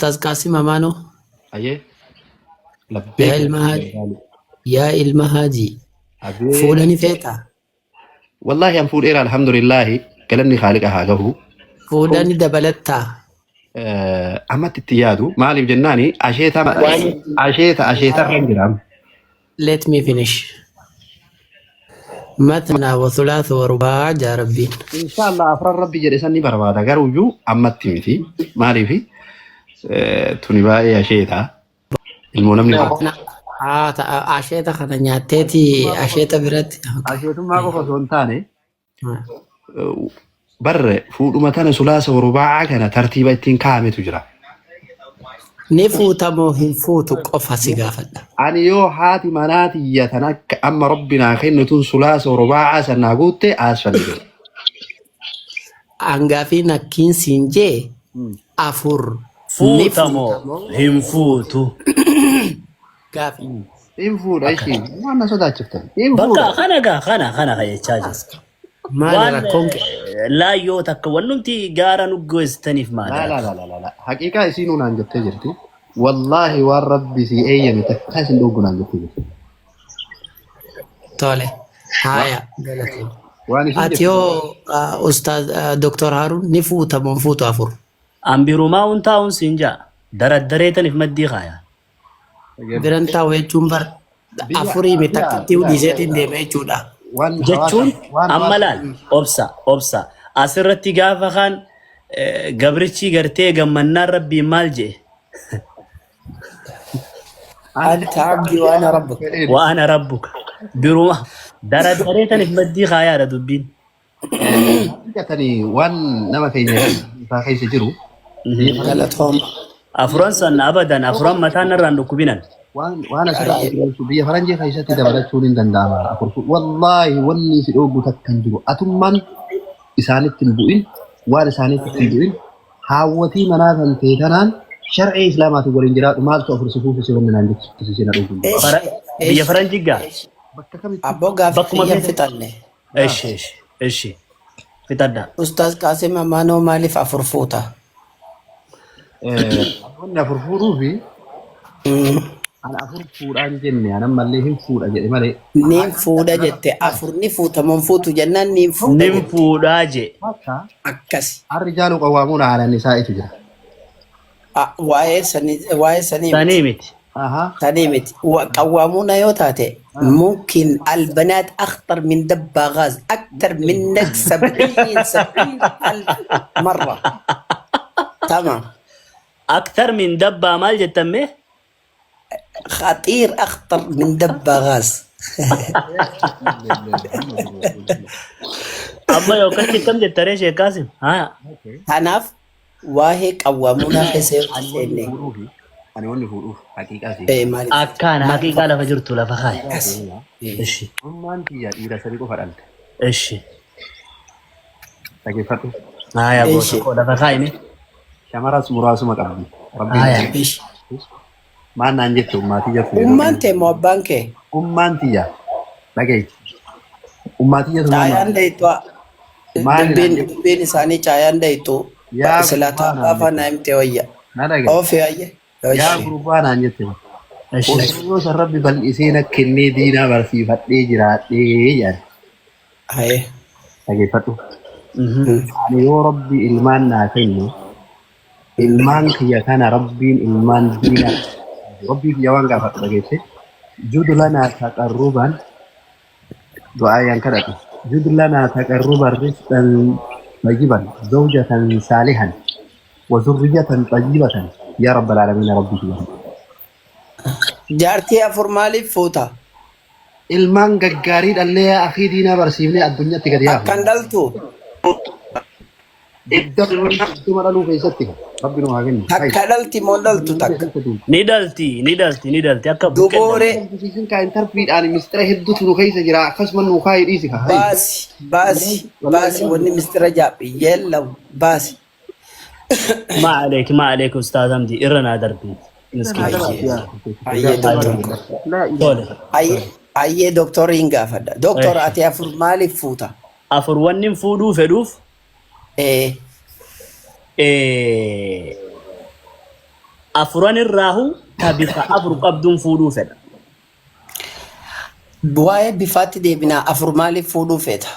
Ustaaz Qaasim Amaanoo. Ayyee. Yaa Labbeeka. ilma haaji. Yaa ilma haajii. Abee. Fuudhani feetaa? Wallaahi an fuudheera, alhamdulillaahi, galanni Khaaliqa haa gahu. Fuudhani dabalattaa? Ammatti itti yaadu, maaliif jennaani, asheeta asheeta asheetarra hin jira. Let me finish. Matnaa wa thulaatha wa rubaa jaa Rabbiin. Inshaallah, afran Rabbi jedhe san ni barbaada, garuuyyuu ammatti miti. Maaliif, tuni baay'ee asheeta. Ilmoo namni Haa ta'a, asheeta kana nyaatteeti asheeta biratti. Asheetummaa qofa osoo hin taane, barre fuudhuma tana sulaasa rubaa kana tartiiba ittiin kaa'ametu jira. Ni fuuta moo hin fuutu qofa si gaafadha. Ani yoo haati manaa tiyya tan akka amma Rabbi naa kennu tun sulaasa rubaa san naa guutte, asfalli jira. Hangaafii nakkiin siin jee afur ni Fuuta moo fuuta moo hin fuutu? Gaafii. Hin fuudha ishii. Waan na sodaachiftan. Hin Bakka fuudha. kana gaa kana ka jechaa jiru. Maali Waan rakkoon kee? Laayyoo takka wannumti gaara nu geessitaniif Laa maali? laa laa laa laa. Haqiiqaa isiinuu naan jettee jirti. Wallaahi, waan Rabbi si eeyyame takka isin dhoogu naan jettee jirti. Tole. Haaya, galatoom. Waan isin Ati jettu. yoo Ustaaz Doktor Haruun, ni fuuta moo hin fuutu afur? Ambirumaa hun taa'uun siin ja'a. Daraddareetaniif maddii kaaya. Biran taa'u jechuun bar Biyya afurii mi biyya takkatti biyya dhiiseetiin deema jechuudha. Waan Jechuun hawaasa waan amma hawaasa laal, obsa obsa, asirratti gaafa kaan gabrichi gartee gammannaan Rabbiin maal jedhe? أنت عبدي وأنا ربك. وأنا ربك. Biruma daraddareetaniif maddii kaayaadha dubbiin. Haqiiqatanii waan nama keenya isaa keessa jiru biyya faranjii Galatooma. Afuran san abadan afuran mataan irraan dhukkubinan. Waan asirraa arginu, biyya faranjii keessatti dabalachuun hin danda'ama. Afur wallaahi wanni si dhoogu takka hin jiru. Atummaan isaanitti hin bu'in, waan isaanitti hin bu'in, haawwatii manaa kan ta'e tanaan shar'ii islaamaatiin waliin jiraadhu, maaltu afur si fuufise? Wanni naan jechisu si na dhoogu hin jiru. Biyya Eshi. faranjii gaa. Bakka kamitti Abboo, gaaffii Bakkuma kiyyan feete. fixanne. Eshi eshi eshi, fixadha. Ustaaz Qaasim Amaanoo, maaliif afur fuuta? Wanni afur fuudhuu fi ana afur fuudhaan jenne, ana ammallee hin fuudha jedhe malee. Niin fuudha jette. Afur ni fuuta moo hin fuutu jennaan, niin fuudha Nin jette. fuudhaa je. Akka Akkasi. الرجال قوامون على النساء jira. Ah, waa'ee sanii, waa'ee sanii miti. Sanii miti. Aha. Sanii miti. قوامون yoo taate, ممكن البنات أخطر من دبة غاز، أكثر منك 70 70 ألف مرة، تمام؟ أكثر من دبة maal jettamme? خطير، أخطر من دبة غاز. Amma yookaan akkam jettaree, Sheek Qaasim? Haa. Kanaaf waa'ee قوامون keessa yoo Ani wanni seenne fuudhuufi, ani wanni fuudhuuf haqiiqaa si maaliif? Akkaan Maaliif? haqiiqaa lafa jirtu lafa kaaya. Akkas. Ishi. Ummaan tiyya dhiira sadi qofa dhalte. Ishi. Dhageeffadhu. Haaya, goota Ishi. koo, lafa kaayime. Shamaras muraasuma qabdi. Rabbiin Haaya. Ishi. Maal naan jette ummaa tiyya tun yeroo Ummaan tee moo abbaan kee? Ummaan tiyya, dhaga'i. Ummaa tiyya tun maal Caayaan naan deeytu maal naan dubbiin jette? Dubbiin isaanii caayaan deeytu. Yaa Silaa gurbaa abbaa naan afaan jette. naa himte wayya. Na dhaga'i. Oofi ayye. Yaa Ishi. gurbaa naan jette. Ishi. Osoo yoo san Rabbi bal'isee na kennee diinaa barsiifadhee jiraadhee jedhan. Haye. Dhageeffadhu. Ani yoo Rabbi ilmaan naa kennu, ilmaan kiyya kana Rabbiin ilmaan diinaa, Rabbii kiyya waan gaafadhu dhageesse. جد لنا تقربا, du'aayaan kadhadhu. جد لنا تقربا، رزقا طيبا، زوجة صالحا وذرية طيبة يا رب العالمين. ربي kiyya. Jaartii afur maaliif fuuta? Ilmaan gaggaarii dhallee akii diinaa barsiifnee addunyaatti gadi yaafne. Akkan dhaltu. 20 dhaluu keessatti Rabbi nu haa kennu. Takka dhalti moo dhaltu takka? Ni dhalti, ni dhalti, ni dhalti, akka buqqee Dubooree. dhalti. Isin kaa intarviidhaan mistira hedduutu nu keessa jira, akkasuma nu kaayee dhiisi kaa. Baasi, baasi, baasi, wanni mistira jaaphi yeellaw baasi. ما عليك ما عليك أستاذ Hamdi, irra naa darbi. Miskiina. Ayyee, ayyee, doktor ko. Tole. Ayyee, ayyee, doktoriin gaafadha. Doktor, ati afur maaliif fuuta? Afur wanni fuudhuu fedhuuf Afuran irraahu ta bifa afur qabduun fuudhuu fedha. Waa'ee bifaatti deebinaa afur maaliif fuudhuu feeta?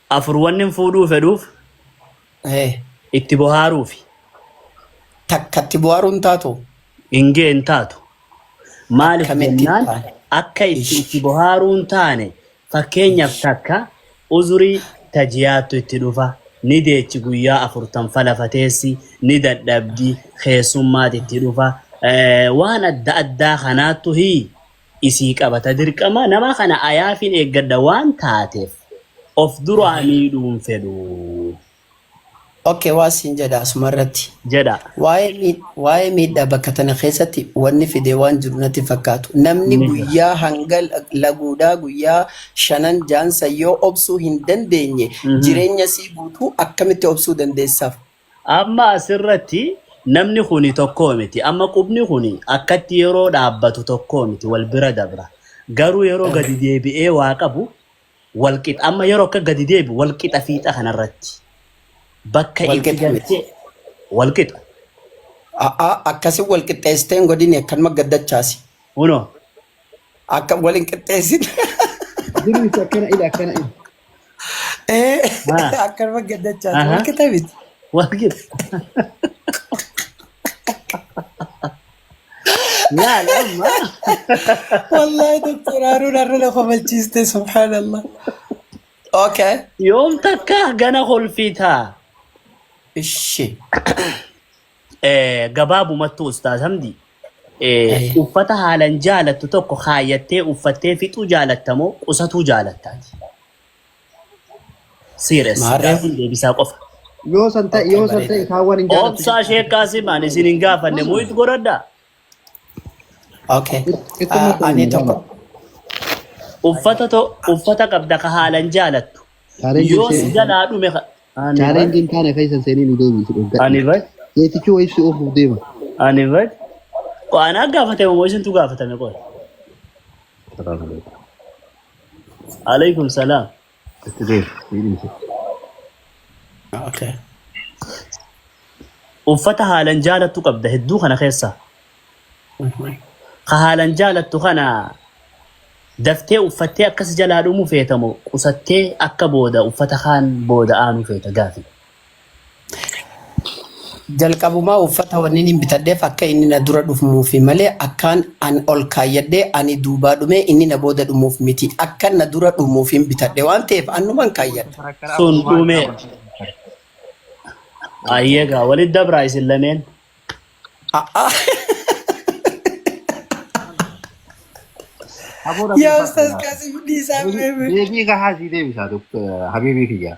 Afur wanni fuudhuu fedhuuf itti bohaaruufi. Takkatti bohaaruun taatu? Hingee hin taatu. Maaliif Akkamitti jennaan taane? akka itti itti bohaaruun taane fakkeenyaaf takka uzurii tajiyaattu itti dhufa ni deechi guyyaa 40 falafateessi ni dadhabdi keessummaat itti dhufa waan adda addaa kanaattu hii isii qabata dirqama nama kana ayaafin eeggadha waan taateef of duraa miidhuun fedhu. Okay, waa siin jedha asuma irratti. Jedha. Waa'ee miidhaa bakka tana keessatti wanni fide waan jiru natti hin fakkaatu. Namni Ni jira. guyyaa hanga laguudhaa guyyaa shanan jaansa yoo obsuu hin dandeenye jireenya sii guutuu akkamitti obsuu dandeessaaf? Amma asirratti namni kuni tokkoo miti. Amma qubni kuni akkatti yeroo dhaabbatu tokkoo miti wal bira dabra. Garuu yeroo gadi deebi'ee waa qabu wal qixa. Amma yeroo akka gadi deebi'u wal qixa fiixa kanarratti. Bakka Wal itti qixa miti. gartee wal qixa. A'aa akkasi wal qixxeessitee hin godhini akkanuma gaddachaasi. Kunoo. Akka wal hin qixxeessin. Jiru miti akkana ila akkana ila. Haa. Akkanuma gaddachaasi Aha. wal qixa miti. Wal qixa. Laal amma. Wallahi Doktor Haruun har'a na kofalchiiste subhaanallah. Okay. Yoom takka gana kolfitaa. Ishi. Gabaabumattu Ustaaz Hamdi Ayya. uffata haalan jaalattu tokko kaayyattee uffattee fixuu jaalatta moo qusatuu jaalattaati? Serious. Maarree. Gaaffiin deebisaa qofa. Yoo san ta'e Okay, yoo san ta'e bareeda. kaawwan hin jaalattu Obsaa Sheek Qaasim ani isin hin gaafanne muyit godhadhaa. Okay. Ittuma Ani ta'e tokko. Uffata to uffata qabda ka haalan jaalattu. Chaalenjiin Yoo si jalaa dhume ani bar chaalenjiin taane keessa seenii nu deebisu dhuggadhu. ani bar Seetichi wayii si oofuuf deema. ani bar anaa gaafatame moo isintu gaafatame qoy. Alaikum salaam. Itti deema. Si dhiise. Okay. Uffata haalan jaalattu qabda hedduu kana keessa. Ka haalan jaalattu kana daftee uffattee akkas jalaa dhumu feeta moo qusattee akka booda uffata kaan booda aanu feeta gaafi. Jalqabumaa uffata wanni hin bitadheef akka inni na dura dhufmuufi malee akkaan an ol kaayyadhee ani duubaa dhumee inni na booda dhumuuf miti. Akka na dura dhumuuf hin bitadhe waan ta'eef annuman kaayyadha. Sun dhumee. Ayyeegaa walitti dabraa isin lameen. Aboo Yaa Ustaaz Qaasim dhiisaa beebe. Deebii gahaa sii deebisa Dr. Habiibii kiyya.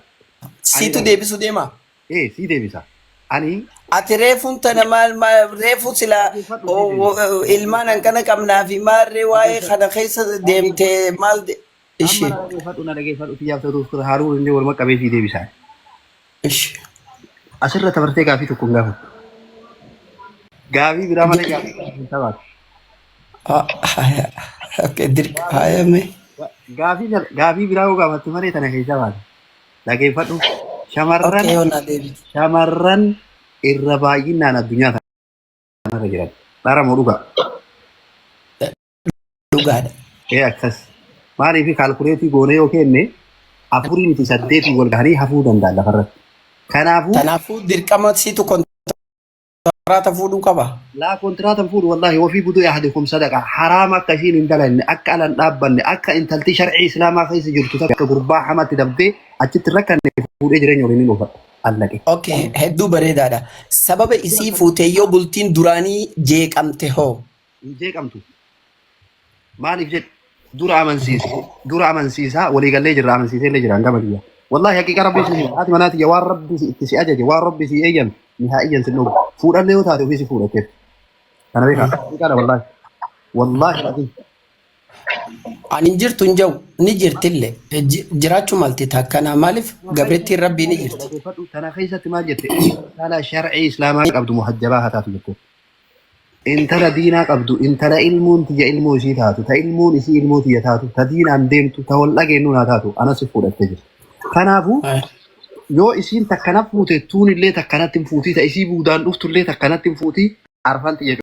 Siitu deebisuu deema. Ee sii deebisa. Ani Ati reefuun tana maal maal reefu sila ilmaan hanqana qabnaa fi maarree waa'ee kana keessa deemtee maal amma ishi na dhageeffadhu na dhageeffadhu kiyyaaf ta'u Dr. Haaruun illee waluma qabee sii deebisa. Ishi. Asirra tabartee gaafii tokko hin gaafattu. Gaafii biraa malee gaafii hin tabaatu. Okay, dirqa haayame. Gaafii biraa yoo gaafatte malee tana keessa baate. Dhageeffadhu. Shamarran Okay, yoo naa deebite. shamarran irra baay'inaan addunyaa kanarra jiran. Dhara moo dhugaa? Dhugaadha. Ee akkas. Maaliif kaalkuleetii goonee yoo kenne afurii miti saddeetiin wal gahanii hafuu danda'an lafarratti. Kanaafuu Kanaafuu dirqama siitu kontiraata fuudhuu qaba. Laa kontiraatan fuudhu wallaahi wafii buduu ahadikum sadaqa haraama akka ishiin hin dalanne akka alan dhaabbanne akka intalti sharcii islaamaa keessa jirtu takka gurbaa hamatti dabdee achitti hin rakkanne fuudhee jireenya waliin hin oofadha allaqe. Okay, hedduu bareedaadha. Sababa isii fuutee yoo bultiin duraanii jeeqamte hoo? Hin jeeqamtu. Maaliif jedhe dura amansiise dura amansiisaa waliigallee jirra amansiisee illee jira hangama kiyya. Wallaahi haqiiqa rabbii si hima haati manaa tiyya waan rabbi si itti si ajaje waan rabbi si eeyyame nihaa'iyyan sin dhugu fuudhallee yoo taate ofii si fuudhateef. Kana beekaa haqiiqaadha wallaahi. Wallaahi alazim. Ani hin jirtu hin jau ni jirtille jiraachuu malti takkanaa maaliif gabrittiin rabbii ni jirti. Dhaggeeffadhu tana keessatti maal jette intala shar'ii islaamaa qabdu muhajjabaa haa taatu jette. Intala diinaa qabdu intala ilmoon tiyya ilmoo isii taatu ta ilmoon isii ilmoo tiyya taatu ta diinaan deemtu ta wal dhageennu naa taatu anas fuudhattee jirti. Kanaafuu yoo isiin takkanaf fuute tuun illee takkanatti hin fuutii ta isii buudaan dhuftu illee takkanatti hin fuutii. Arfan xiyya.